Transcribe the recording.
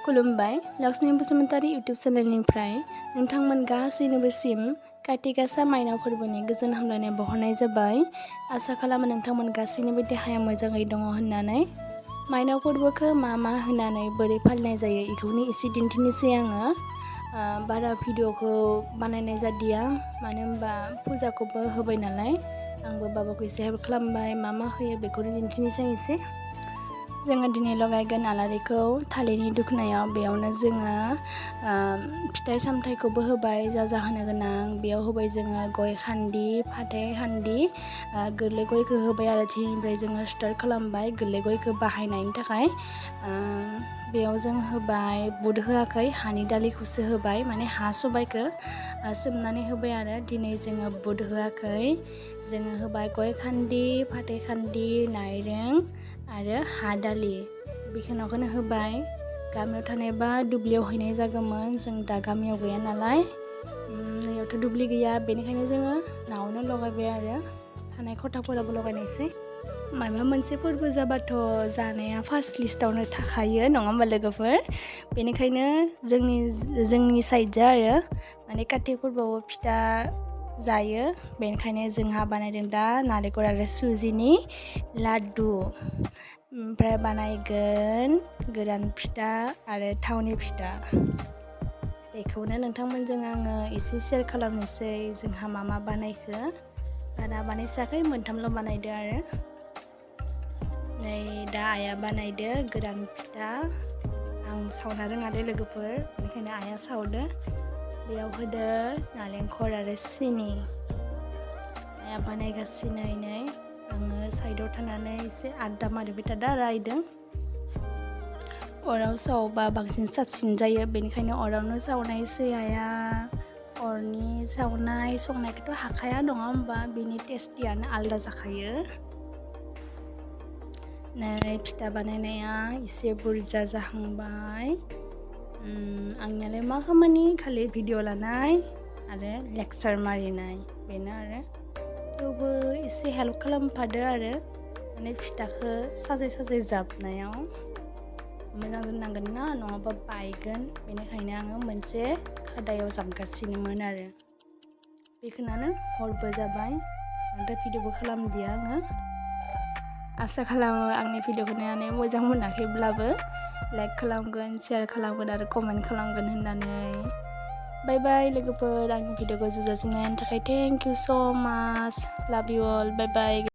खुलुमबाय लक्ष्मी बसुमतारी इउटुब चेनेलनिफ्राय नोंथांमोन गासैनोबोसिम काति गासा माइनाव फोरबोनि गोजोन हामलायनाय बावहरनाय जाबाय। आसा खालामो नोंथांमोन गासैनिबो देहाया मोजाङै दङ होननानै। माइनाव फोरबोखौ मा होनानै बोरै फालिनाय जायो बेखौनो एसे दिन्थिनोसै आङो। बारा भिडिअखौ बानायनाय जादिया, मानो होनबा फुजाखौबो होबाय नालाय आंबो बाबाखौ एसे हेल्प खालामबाय। मा होयो बेखौनो दिन्थिनोसै एसे। जोङो दिनै लगायगोन आलारिखौ थालिरनि दुखनायाव। बेयावनो जोङो फिथाइ सामथाइखौबो होबाय, जा होनो गोनां बेयाव होबाय। जोङो गय खान्दि, फाथै खान्दि, गोरलै गयखौ होबाय आरो थिनिफ्राय जोङो स्टार्ट खालामबाय गोरलै गयखौ बाहायनायनि थाखाय। बेयाव जों होबाय, बुद होआखै, हानि दालिखौसो होबाय, माने हा सबाइखौ सोमनानै होबाय आरो दिनै जोङो बुद होआखै। जोङो होबाय गय खान्दि, फाथै खान्दि, नाइरें आरो हा दालि बेखिनिखौनो होबाय। गामियाव थानायबा दुब्लियाव हैनाय जागौमोन, जों दा गामियाव गैया नालाय, नैयावथ' दुब्लि गैया, बेनिखायनो जोङो न'आवनो लगायबाय आरो थानाय खथाफोरावबो लगायनायसै। माबा मोनसे फोरबो जाबाथ' जानाया फार्स्ट लिस्टावनो थाखायो, नङा होमबा लोगोफोर? बेनिखायनो जोंनि साइडजों आरो माने काति फोरबोआव फिथा जायो। बेनिखायनो जोंहा बानायदों दा नारेंखल आरो सुजिनि लाड्डु। ओमफ्राय बानायगोन गोरान फिथा आरो थावनि फिथा। बेखौनो नोंथांमोनजों आङो एसे शेयार खालामनोसै। जोंहा मा बानायखो बारा बानायसाखै, मोनथामल' बानायदो आरो। नै दा आइया बानायदो गोरान फिथा। आं सावना रोङा दे लोगोफोर, बेनिखायनो आइया सावदो। बेयाव होदो नालेंखर आरो सिनि। आइया बानायगासिनो नै, आङो साइडआव थानानै एसे आड्डा मारिबाय थादों आरो आइदों। अराव सावबा बांसिन साबसिन जायो, बेनिखायनो अरावनो सावनायसै आइया। अरनि सावनाय संनायखौथ' हाखाया, नङा होमबा? बेनि टेस्टियानो आलादा जाखायो। नै फिथा बानायनाया एसे बुरजा जाहांबाय। आंनियालाय मा खामानि, खालि भिडिअ लानाय आरो लेक्सार मारिनाय, बेनो आरो। थेवबो एसे हेल्प खालामफादो आरो, माने फिथाखौ साजाय जाबनायाव मोजां दोननांगोन ना, नङाबा बायगोन। बेनिखायनो आङो मोनसे खादायाव जाबगासिनोमोन आरो। बेखौनो हरबो जाबाय, बांद्राय भिडिअबो खालामदिया आङो। आसा खालामो आंनि भिडिअखौ नायनानै मोजां मोनाखैब्लाबो लाइक खालामगोन, शेयार खालामगोन आरो कमेन्ट खालामगोन होननानै। बाय बाय लोगोफोर, आंनि भिडिअखौ जोबजासिम नायनायनि थाखाय थेंक इउ स' माच, लाभ इउ अल, बाय बाय।